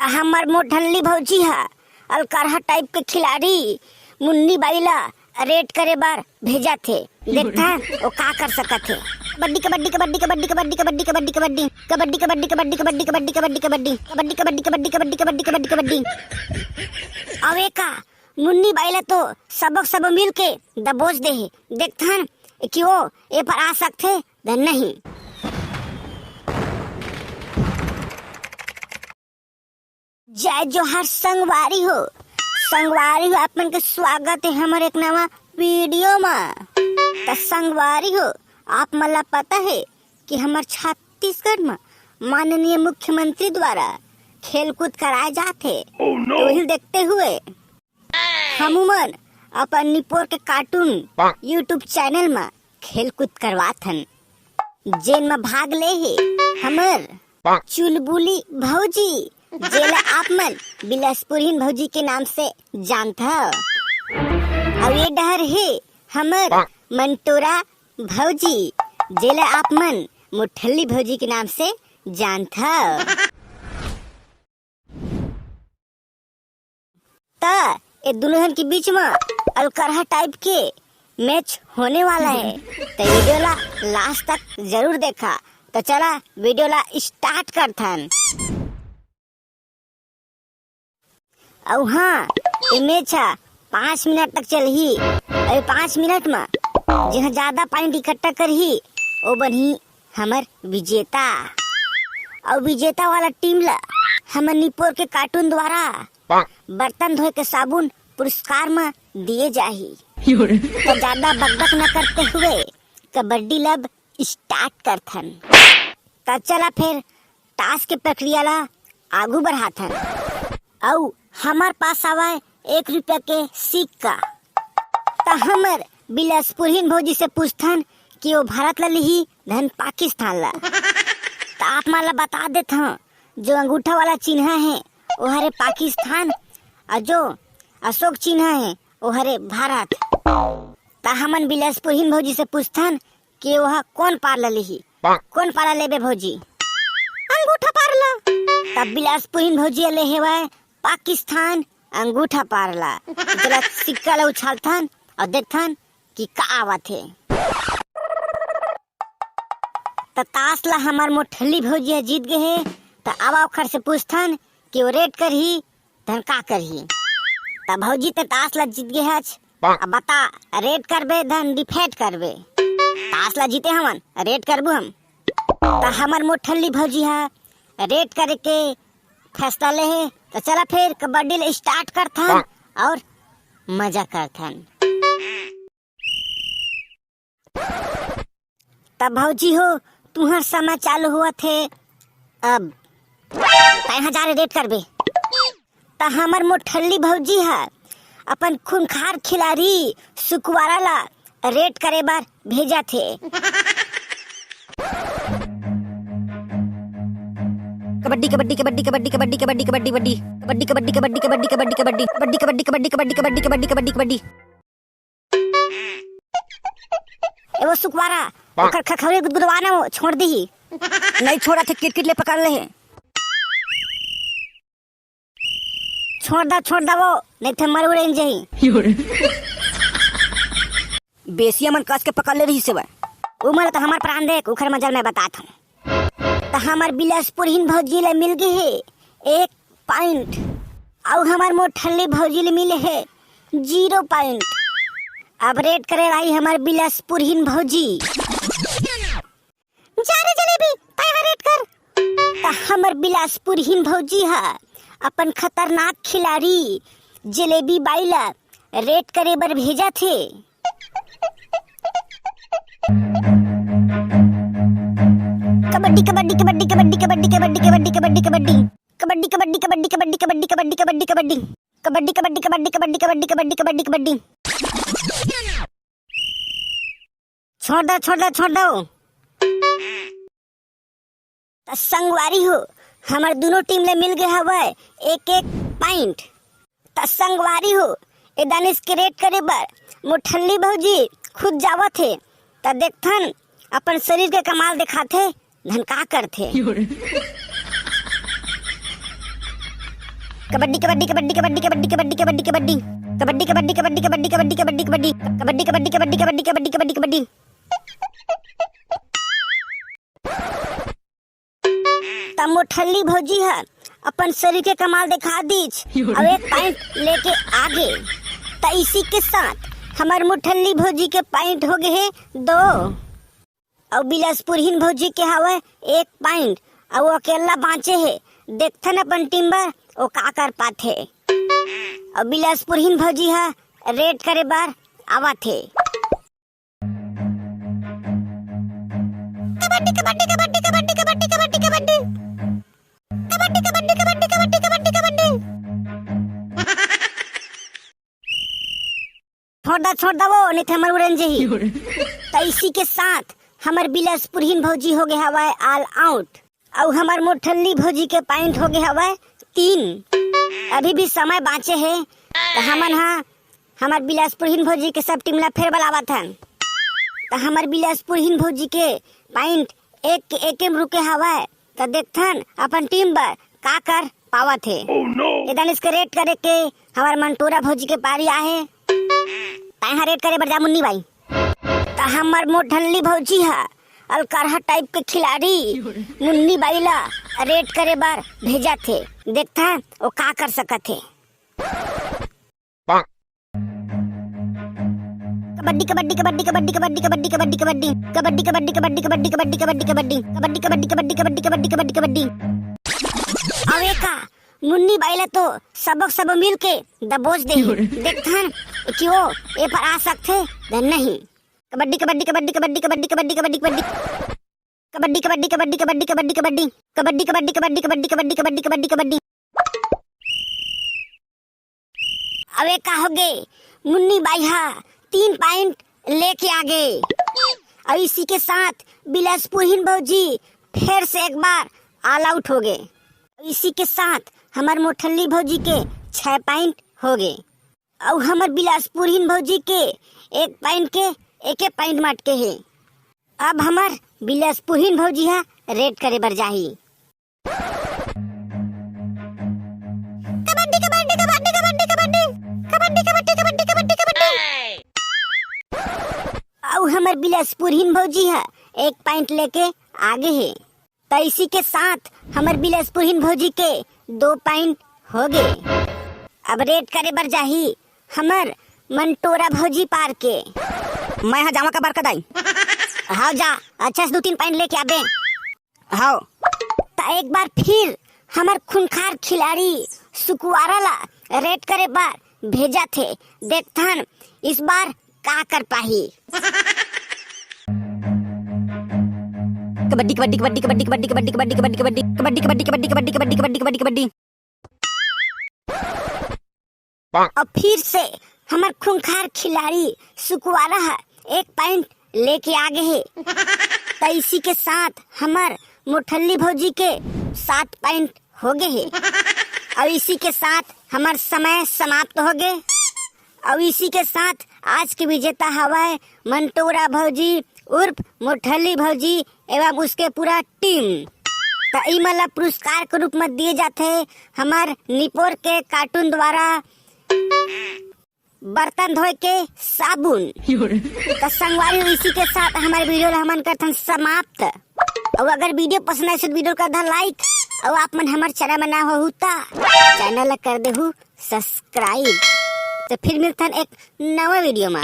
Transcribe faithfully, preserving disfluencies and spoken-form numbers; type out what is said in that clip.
हमर मोठल्ली भौजी ह अलकरहा टाइप के खिलाड़ी मुन्नी बाई ला रेड करे बर भेजत हे। देखथन वो का कर सकत हे। कबड्डी, कबड्डी, कबड्डी, कबड्डी, कबड्डी, कबड्डी, कबड्डी, कबड्डी, कबड्डी, कबड्डी, कबड्डी, कबड्डी, कबड्डी, कबड्डी, कबड्डी, कबड्डी, कबड्डी, कबड्डी, कबड्डी, कबड्डी। अब एका मुन्नी बाई ला तो सबक सबो मिल के दबोच दे हे। देखथन कि वो ए पर आ सकथे धन नहीं। जय जोहार संगवारी हो। संगवारी हो, आप मन के स्वागत हे हमर एक नवा वीडियो म। त संगवारी हो, आप मन ला पता हे कि हमर छत्तीसगढ़ म माननीय मुख्यमंत्री द्वारा खेलकूद कराए जात हे। Oh no! तो वही देखते हुए हमू मन अपन निपोर के कार्टून YouTube चैनल म खेलकूद करवात हन, जेन म भाग ले हे हमर चुलबुली भौजी, जेला आप मन बिलासपुरहीन भौजी के नाम से जानथव। अउ ये डहर हे हमर मंटोरा भौजी, जेला आप मन मुठल्ली भौजी के नाम से जानथव। त ए दुनों झन के बीच म अलकरहा टाइप के मैच होने वाला हे। त वीडियो ला लास्ट तक जरूर देखा। त चला वीडियो ला स्टार्ट करथन। अउ हाँ, ए मैच ह पाँच मिनट तक चलही। अउ ए पाँच मिनट म जेहा ज्यादा पॉइंट इकट्ठा करही, ओ बनही हमर विजेता। अउ विजेता वाला टीम ला हमर निपोर के कार्टून द्वारा बर्तन धोए के साबुन पुरस्कार म दिए जाही। त ज्यादा बकबक न करते हुए कबड्डी लब स्टार्ट करथन। त चला फेर टास्क के प्रक्रिया ला आगू बढ़ाथन। अउ हमर पास आवय एक रुपया के सिक्का। त हमर बिलासपुरहीन भौजी से पूछथन कि वो भारत ला लिही धन पाकिस्तान ला। त आप मन ला बता देथन, जो अंगूठा वाला चिन्हा हे, वो हरे पाकिस्तान, अउ जो अशोक चिन्हा हे, वो हरे भारत। त हमन बिलासपुरहीन भौजी से पूछथन कि ओहा कोन पार ला लिही? कोन पार ला लेबे भौजी? अंगूठा पार ला। त बिलासपुरहीन भौजी ले हेवय पाकिस्तान अंगूठा पार ला। चला सिक्का ला उछालथन अउ देखथन कि का आवत हे। त तास ला हमर मोठल्ली भौजी ह जीत गे हे। त आवा ओखर से पूछथन कि वो रेड करही धन का करही। त भौजी त तास ला जीत गे हच, अब बता, रेड करबे धन डिफेट करबे? तास ला जीते हवन, रेड करबू हम। त हमर मोठल्ली भौजी ह रेड करे के फैसला ले हे। त चला फेर कबड्डी ले स्टार्ट करथन अउ मजा करथन। त भौजी हो, तुहर समय चालू होवत हे अब। तैं हा जा रे रेड करबे। त हमर मोठल्ली भौजी ह अपन खूंखार खिलाड़ी सुकवारा ला रेड करे बर भेजत हे। कबड्डी, कबड्डी, कबड्डी, कबड्डी, कबड्डी, कबड्डी, कबड्डी, कबड्डी, कबड्डी, कबड्डी, कबड्डी, कबड्डी, कबड्डी, कबड्डी, कबड्डी, कबड्डी, कबड्डी, कबड्डी, कबड्डी, कबड्डी। ए वो सुकवारा, ओकर खखौरे गुदगुदवा ना, वो छोड़ दिही। नहीं छोड़ा थे, किटकिट ले पकड़ ले हे। छोड़ दा, छोड़ दा वो, नहीं थे मर उड़े जाही। बेसिया मन कस के पकड़ ले रही से वह। उमर तो हमार प्राण देख, उखर मजल मैं बतात हूँ। त हमर बिलासपुरहीन भौजी ले मिल गे हे एक पॉइंट, अउ हमर मोठल्ली भौजी ले मिले हे जीरो पॉइंट। अब रेड करे रही हमर बिलासपुरहीन भौजी। जा रे जलेबी, तैं हा रेड कर। त हमर बिलासपुरहीन भौजी ह अपन खतरनाक खिलाड़ी जलेबी बाई ला रेड करे बर भेजत हे। कबड्डी, कबड्डी, कबड्डी, कबड्डी, कबड्डी, कबड्डी, कबड्डी, कबड्डी, कबड्डी, कबड्डी। कबड्डी, कबड्डी, कबड्डी, कबड्डी, कबड्डी, कबड्डी, कबड्डी, कबड्डी। कबड्डी, कबड्डी, कबड्डी, कबड्डी, कबड्डी, कबड्डी, कबड्डी, कबड्डी। छोड़ दो, छोड़ दो, छोड़ दो। त संगवारी हो, हमर दुनों टीम ले मिल गे हवय एक एक पॉइंट। त संगवारी हो, ए दानिश के रेड करे बर मोठल्ली भौजी खुद जावत हे। त देखथन, अपन शरीर के कमाल देखाथे, धन का करथे। कबड्डी, कबड्डी, कबड्डी, कबड्डी, कबड्डी, कबड्डी, कबड्डी, कबड्डी। कबड्डी, कबड्डी, कबड्डी, कबड्डी, कबड्डी, कबड्डी, कबड्डी, कबड्डी। कबड्डी, कबड्डी, कबड्डी, कबड्डी, कबड्डी, कबड्डी, कबड्डी। त मुठल्ली भौजी ह अपन शरीर के कमाल दिखा दीच, अउ एक पॉइंट लेके आगे। त इसी के साथ हमर मुठल्ली भौजी के पॉइंट हो गए हे दो, अउ बिलासपुरहीन भौजी के हवय एक पॉइंट, अउ अकेला बांचे हे। देखथन अपन टीम बर ओ का कर पाथे। अउ बिलासपुरहीन भौजी ह रेड करे बर आवत हे। कबड्डी, कबड्डी, कबड्डी, कबड्डी, कबड्डी, कबड्डी, कबड्डी। कबड्डी, कबड्डी, कबड्डी, कबड्डी, कबड्डी, कबड्डी। छोड़ दा, छोड़ दा वो, नहीं तो हमर उड़न जही। त इसी के साथ हमर बिलासपुरहीन भौजी हो गए हवय ऑल आउट, अउ हमर मुठल्ली भौजी के पॉइंट हो गए हवय तीन। अभी भी समय बांचे हे, त हमन हा हमर बिलासपुरहीन भौजी के सब टीम ला फेर बलावत हन। त हमर बिलासपुरहीन भौजी के पॉइंट एक के एक में रुके हवय। त देखथन अपन टीम बर का कर पावत हे। Oh no! एदन इसके रेड करे के हमर मंटोरा भौजी के पारी आहे। तैं हा रेड करे बर जा मुन्नी बाई। त हमर मोठल्ली भौजी ह अलकरहा टाइप के खिलाड़ी मुन्नी बाई ला रेड करे बर भेजत हे। देखथन ओ का कर सकत हे। कबड्डी, कबड्डी, कबड्डी, कबड्डी, कबड्डी, कबड्डी, कबड्डी, कबड्डी, कबड्डी। कबड्डी, कबड्डी, कबड्डी, कबड्डी, कबड्डी, कबड्डी, कबड्डी। कबड्डी, कबड्डी, कबड्डी, कबड्डी, कबड्डी, कबड्डी, कबड्डी। अबे का, मुन्नी बाई ला तो सबक सब मिल के दबोच दे। देखथन कि वो ए पर आ सकथे या नहीं। कबड्डी, कबड्डी, कबड्डी, कबड्डी, कबड्डी, कबड्डी, कबड्डी, कबड्डी। कबड्डी, कबड्डी, कबड्डी, कबड्डी, कबड्डी, कबड्डी। कबड्डी, कबड्डी, कबड्डी, कबड्डी, कबड्डी, कबड्डी, कबड्डी। अबे का हो गे, मुन्नी बाई हा तीन पॉइंट लेके आ गे। अउ इसी के साथ बिलासपुरहीन भौजी फिर से एक बार ऑल आउट हो गे। अउ इसी के साथ हमर मोठल्ली भौजी के छह पॉइंट हो गे। अउ हमर बिलासपुरहीन भौजी के एक पॉइंट के एके पॉइंट म अटके हे। अब हमर बिलासपुरहीन भौजी हा रेड करे बर जाही। कबड्डी, कबड्डी, कबड्डी, कबड्डी, कबड्डी। कबड्डी, कबड्डी, कबड्डी, कबड्डी, कबड्डी। अउ हमर बिलासपुरहीन भौजी ह एक पॉइंट लेके आगे हे। त इसी के साथ हमर बिलासपुरहीन भौजी के दो पॉइंट हो गे। अब रेड करे बर जाही हमर मंटोरा भौजी पार के। मैं ह जावा का बार का दाई। हाव जा, अच्छा से दू तीन पॉइंट लेके आबे। हाव। त एक बार फिर हमर खूंखार खिलाड़ी सुकुवारा ला रेड करे बर भेजत हे। देखथन इस बार का कर पाही। कबड्डी, कबड्डी, कबड्डी, कबड्डी, कबड्डी, कबड्डी, कबड्डी, कबड्डी, कबड्डी। अउ फिर से हमर खूंखार खिलाड़ी सुकुवारा ह एक पॉइंट लेके आ गे हे। त इसी के साथ हमर मोठल्ली भौजी के सात पॉइंट हो गे हे। अउ इसी के साथ हमर समय समाप्त हो गे। अउ इसी के साथ आज के विजेता हवय मंटोरा भौजी उर्फ मोठल्ली भौजी एवं उसके पूरा टीम। त इमन ला पुरस्कार के रूप में दिए जाथे हमर निपोर के कार्टून द्वारा बर्तन धोए के साबुन। त संगवारी हो, इसी के साथ हमर वीडियो ला हमन करथन समाप्त। अउ अगर वीडियो पसंद आए तो वीडियो कर दा लाइक, अउ आप मन हमर चैनल में ना हो त चैनल ला कर देहू सब्सक्राइब। त फिर मिलथन एक नवा वीडियो में।